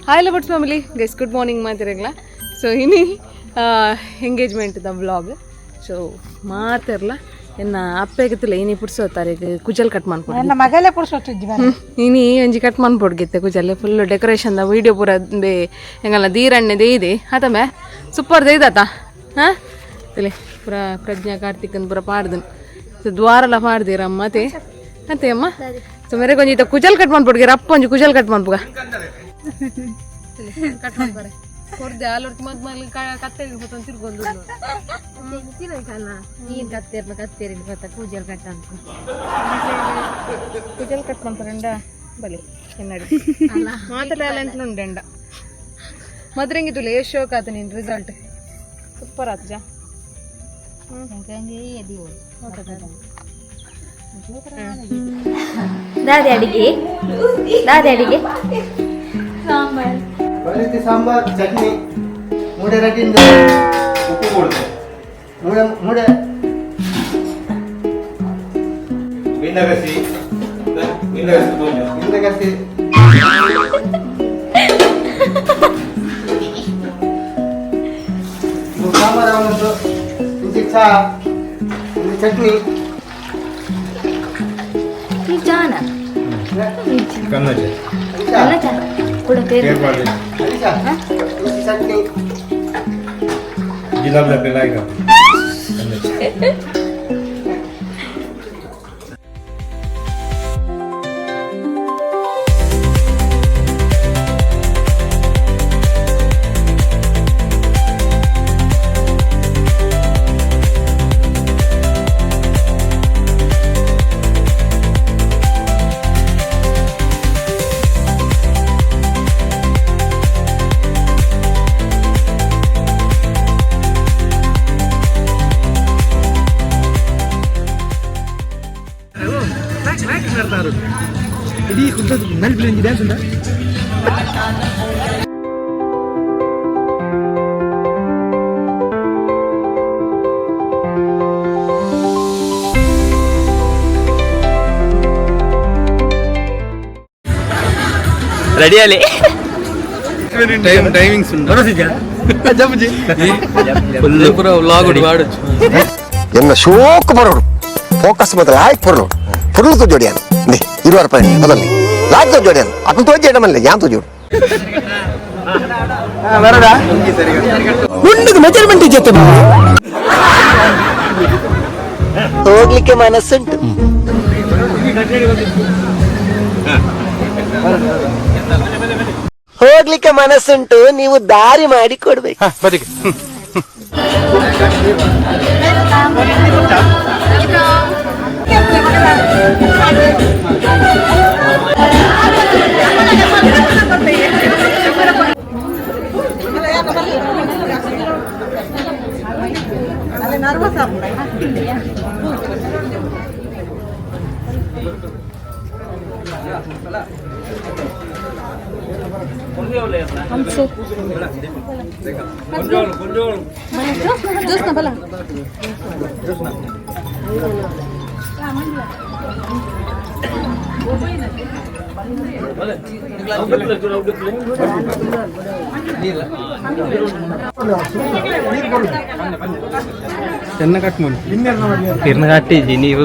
Hi lovers family guys, good morning ಮಾತಿರಗ್ಲ. So ಇನಿ engagement the vlog. So ಮಾತಿರ್ಲ ಎನ್ನ ಅಪ್ಪೆಗತ್ತಿಲ್ಲ ಇನಿ ಪುಡ್ಸೋತಾರೆ ಕುಜಲ್ ಕಟ್ ಮಾಡ್ಕೊಂಡು. ನನ್ನ ಮಗಳೇ ಪುಡ್ಸೊತ್ತಿದ್ವಿ. ಇನಿ ಒಂಜಿ ಕಟ್ ಮನ್ಪೊಡ್ಗಿತ್ತೆ ಕುಜಲ್. ಫುಲ್ ಡೆಕೋರೇಷನ್ the video ಪೂರ ಬೇ ಎಂಗಲ್ಲ ದೀರಣ್ಣೆ ದೇಯಿದೆ ಆತಮೆ ಸೂಪರ್ ದೇಯ್ದಾತ. ಹಾಂ, ಇಲ್ಲಿ ಪೂರ ಪ್ರಜ್ಞಾ ಕಾರ್ತಿಕ್ ಪೂರ ಪಾಡ್ದನ್. ಸೊ ದ್ವಾರಲ ಪಾಡ್ದಿರ ಅಮ್ಮ. ಅತ್ತೆ ಅಮ್ಮ. ಸೊ ಮೇರೆ ಕೊಂಚ ಇತ್ತ ಕುಜಲ್ ಕಟ್ ಮನ್ಪೊಡ್ಗೆ ರಪ್ಪ ಒಂಜಿ ಕುಜಲ್ ಕಟ್ ಮನ್ಪುಗ ಕಟ್ ಮಾಡ್ಬಾರೆ ಕೊರ್ದೆ ಆಲೊರ್ತಿ ಮದ್ ಮಲ್ ಕತ್ತೆ ತಿರ್ಗೊಂದು. ನೀನ್ ಕತ್ತೇರ್ನ ಕತ್ತೇರಿ ಗೊತ್ತಾ, ಕೂಜಲ್ ಕಟ್ಟ ಅಂತ. ಕುಜಲ್ ಕಟ್ ಮಾಡ್ತಾರಂಡ ಬಲಿ ಎನ್ನಡಿ ಮಾತ ಟ್ಯಾಲೆಂಟ್ ಉಂಡೆಂಡ ಮದ್ರಂಗಿತ್ತು. ಏ ಶೋಕ್ ಆತ ನಿನ್ ರಿಸಲ್ಟ್ ಸೂಪರ್ ಆತು ಜಾ. ದಾದೆ ಅಡಿಗೆ, ದಾದೆ ಅಡಿಗೆ? ಪರಿತಿ ಸಾಂಬಾರ್, ಚಟ್ನಿ, ಮೂಡೆ ರಟ್ಟಿಂದ ಉಪ್ಪು ಕೊಡ್ತೆ. ಮೂಡೆ ಮೂಡೆ. ಮೀನಗಸಿ ಮೀನಗಸಿ ತೋಜು. ಹಿಂದಗಸಿ. ಸಾಂಬಾರ್ ಅವನದ್ದು, ಇಂಚಿ ಚಾ, ಇಂಚಿ ಚಟ್ನಿ. ಈ ಚಾನ? ಕನ್ನಜೆ. ಅಲ್ಲ, ಚಾ ಕೂಡ ಪೇರು. ಕೇರ್ಪಾಡಿ. ಅರಿಶಾ, ಇಂಚಿ ಚಟ್ನಿ. ಜಿಲಾಬ್ ಲಪೆ ಲಾಯ್ಕ ಕನ್ನಜೆ. ರೆಡಿ ಅಲ್ಲಿ. ಟೈಮ್ ಟೈಮಿಂಗ್ಸ್ ಉಂಟು. ಪೂರ ವ್ಲಾಗ್ ವಾಡೊಚ್ಚು. ಎನ್ನ ಶೋಕ್ ಬರೋಡು ಫೋಕಸ್ ಮಾತ್ರ ಲಾಯ್ಕ್ ಪೊರ್ಲು ಪೊರ್ಲು ತೋಜೋಡಿ. ನೇ ಇರುವಾರ ರೂಪಾಯಿ ಮೊದಲಲ್ಲಿ ಲಾಯ್ಕ್ ತೋಜೋಡಿ. ಅಕ್ಕಲು ತೋಜಿ ಎಡಮಲ್ಲ ಯಾನ್ ತೋಜೋಡು ಉಂಡುದು ಮೆಜರ್ಮೆಂಟ್ ಜೊತೆ ಹೋಗ್ಲಿಕ್ಕೆ ಮನಸ್ಸುಂಟು. ಹೋಗ್ಲಿಕ್ಕೆ ಮನಸ್ಸುಂಟು, ನೀವು ದಾರಿ ಮಾಡಿ ಕೊಡ್ಬೇಕು. ಬದಿಗೆ. ಜ್ಯೂಸ್ನ ಬಲ. ಚೆನ್ನ ಕಟ್ ಮಾಡಿ. ಕಿರ್ನ ಕಟ್ಟಿಜಿ ನೀವು.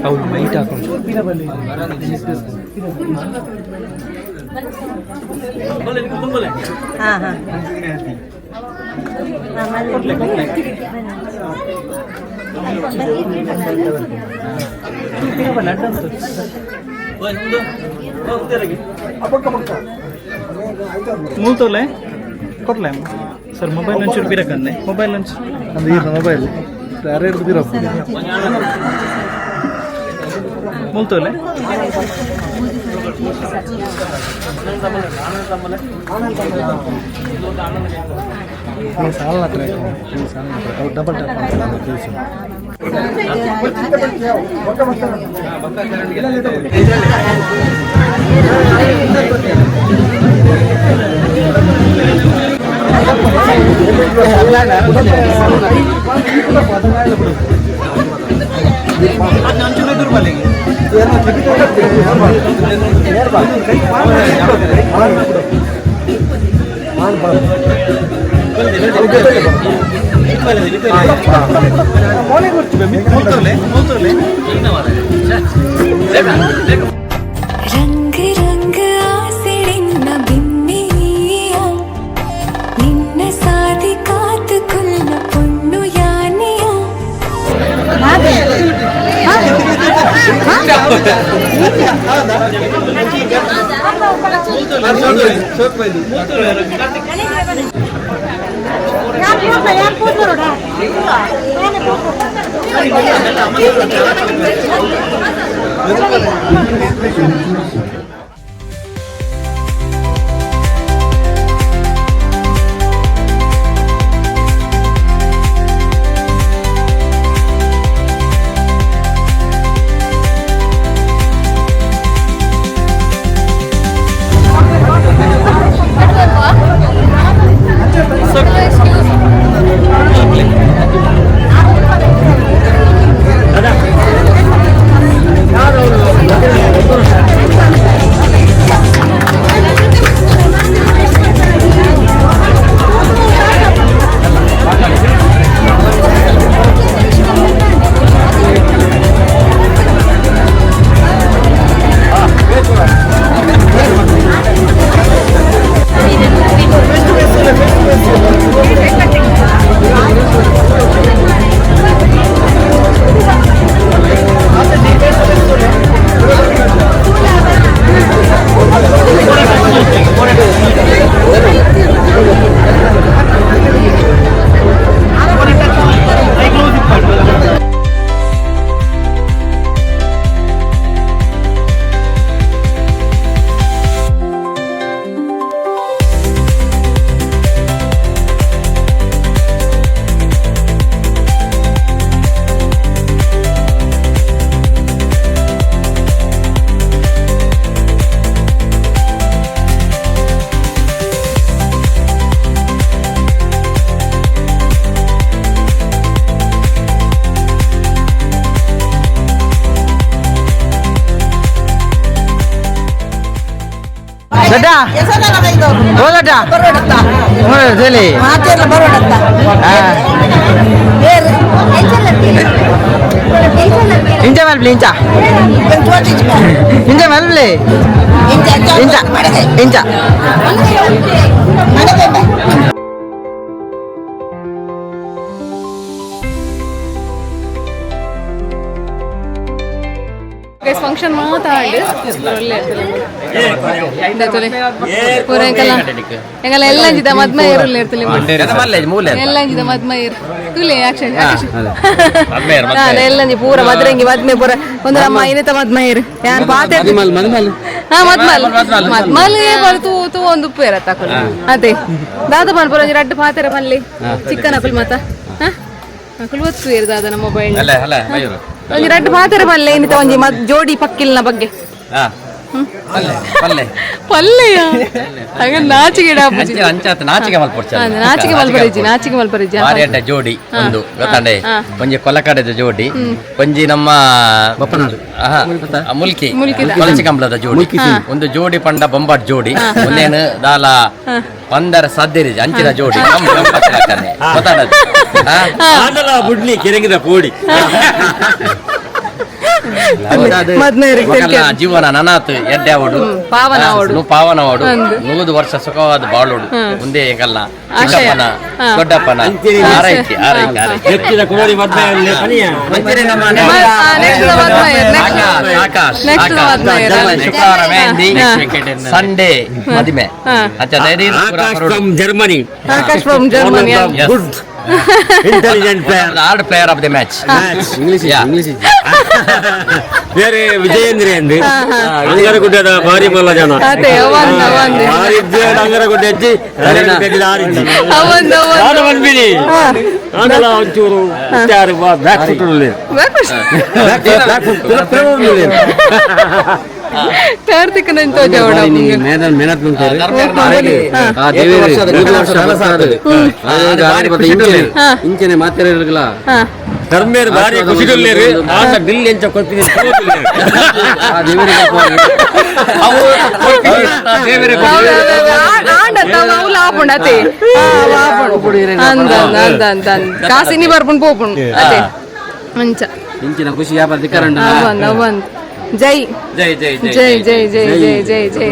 ಅವ್ಳು ಮೈಟ್ ಹಾಕೊಂಡು. ಹಾ ಹಾ. ಮೂಲ್ತೋಲೆ ಕೊಡ್ಲೆ ಸರ್, ಮೊಬೈಲ್ ಒಂಚೂರು ಬಿರಕಂದೆ, ಮೊಬೈಲ್ ಒಂಚೂರು. ಅಂದ್ರೆ ಈ ಮೊಬೈಲ್ ಯಾರು ಹಿಡಿದಿರಪ್ಪ? ಮೂಲ್ತೋಲೆ. ಸಾಲ ಸಾಲ ಡಬಲ್ ಟ್ಯಾಪ್ తెలుసు. ರಂಗ ರಂಗ ಆಸೆಡಿನ್ನ ಬಿನ್ನಿಯ ನಿನ್ನ ಸಾಧಿ ಕಾತು ಕುಲ್ಲ ಪೊಣ್ಣು ಯಾನೆಯ. ಇಂಚ ಮಲ್ಪ್ಲಿ ಇಂಚ ಇಂಚ ಮಲ್ಪ್ಲಿ ಇಂಚ ಇಂಚ. ಗೈಸ್, ಫಂಕ್ಷನ್ ಮಾತಾಡಿ ಪೂರ ಎಂಕಲ್ಲ ಎಂಗಲ್ಲ ಎಲ್ಲ ಅಂಜಿದ ಮದ್ಮ ಇರುಲ್ಲ ಇರ್ತಲಿ, ಎಲ್ಲ ಅಂಜಿದ ಮದ್ಮ ಇರು ತುಲೆ ಆಕ್ಷನ್ ಎಲ್ಲ ಪೂರ ಮದ್ರಂಗಿ ಮದ್ಮೆ ಪೂರ ಒಂದು ನಮ್ಮ ಐನತ ಮದ್ಮ ಇರು ಯಾರು ಪಾತೆ. ಹಾ, ಮದ್ಮಲ್ ಮದ್ಮಲ್ ಬರ್ ತೂ ತೂ ಒಂದು ಉಪ್ಪು ಇರತ್ತ ಅದೇ ದಾದ ಪನ್ಪುರ ಒಂಜಿ ರಡ್ಡು ಪಾತೆರ ಪಲ್ಲಿ ಚಿಕ್ಕನ ಅಕುಲ್ ಮಾತ. ಹಾ, ಅಕುಲ್ ಒತ್ತು ಇರು ದಾದ ನಮ್ಮ ಮೊಬೈಲ್ ಒಂಜಿ ರಡ್ಡು ಪಾತೆರ ಪಲ್ಲೆ ಇನ್ನಿತ ಒಂಜಿ ಮದ್ ಜೋಡಿ ಪಕ್ಕಿಲ್ನ ಬಗ್ಗೆ ಪಲ್ಲೆಯ ಹಂಗ ನಾಚಿಕೆ. ನಾಚಿಕೆ ಮಲ್ಪೊಡ್ಚಿ, ನಾಚಿಕೆ ಮಲ್ಪರಿಜಿ, ನಾಚಿಕೆ ಮಲ್ಪರಿಜಿ. ಬಾರಿ ಅಡ್ಡ ಜೋಡಿ ಒಂದು ಗೊತ್ತಾಂಡೆ. ಒಂಜಿ ಕೊಲಕಡೆದ ಜೋಡಿ, ಒಂಜಿ ನಮ್ಮ ಮುಲ್ಕಿ ಕೊಲಚಿ ಕಂಬಳದ ಜೋಡಿ. ಒಂದು ಜೋಡಿ ಪಂಡ ಬೊಂಬಾಟ್ ಜೋಡಿ, ಒಂದೇನು ದಾಲ ಪಂದರ ಸಾಧ್ಯರಿಜಿ ಅಂಚಿನ ಜೋಡಿ ಗೊತ್ತಾಡ. ಬುಡ್ಲಿ ಕೆರೆಂಗಿದ ಕೋಡಿ. ಜೀವನ ನನಾತ್ ಎಡ್ಡೆ ಅವಡು ಪಾವನ ಅವಡು ಪಾವನ ಅವಡು 100 ವರ್ಷ ಸುಖವಾದ ಬಾಳೋಡು ಮುಂದೆ ಎಂಗಲ್ನ ಚಿಕ್ಕಪ್ಪನ ದೊಡ್ಡಪ್ಪನ ಆರೈಕೆ ಆರೈಕೆ ಆರೈಕೆ. ಆಕಾಶ್ ಶುಕ್ರವಾರ ಮೆಹಂದಿ, ಸಂಡೇ ಮದುವೆ. Germany. Akash from Germany. Good intelligent player, hard player of the match. English English ಬೇರೆ ವಿಜಯೇಂದ್ರ ಅಂದು ಅಂಗರಗುಡ್ಡದ ಭಾರಿ ಮಲ್ಲ ಜನ. ಅಂಗರಗುಡ್ಡೆ ಹಚ್ಚಿ ಬಂದ್ಬಿಡಿ ಆಮೇಲೆ ಒಂಚೂರು ಬ್ಯಾಕ್ ಫುಟ್. ಕಾರ್ತಿಕ್ ನಂತ ಜೋಡ. ಮೆಹನತ್. ಇಂಚನೆ ಮಾತೆಲ್ಲ. ಧರ್ಮೇರು ಭಾರಿ ಖುಷಿಗುಲ್ಲೇರು. ಆತ ಬಿಲ್ ಎಂಚ ಕೊಡ್ತೀನಿ. ಆಪುಂಡು ಅತೆ. ಅಂದ ಅಂದ ಅಂದ ಅಂದ ಕಾಸಿನಿ ಬರ್ಪುಂಡು ಪೋಪುಂಡು ಅತೆ ಅಂಚ. ಇಂಚಿನ ಖುಷಿ ವ್ಯಾಪಾರ. ಅವಂದ್ ಅವಂದ್. ಜೈ. ಜೈ ಜೈ. ಜೈ ಜೈ ಜೈ ಜೈ ಜೈ ಜೈ.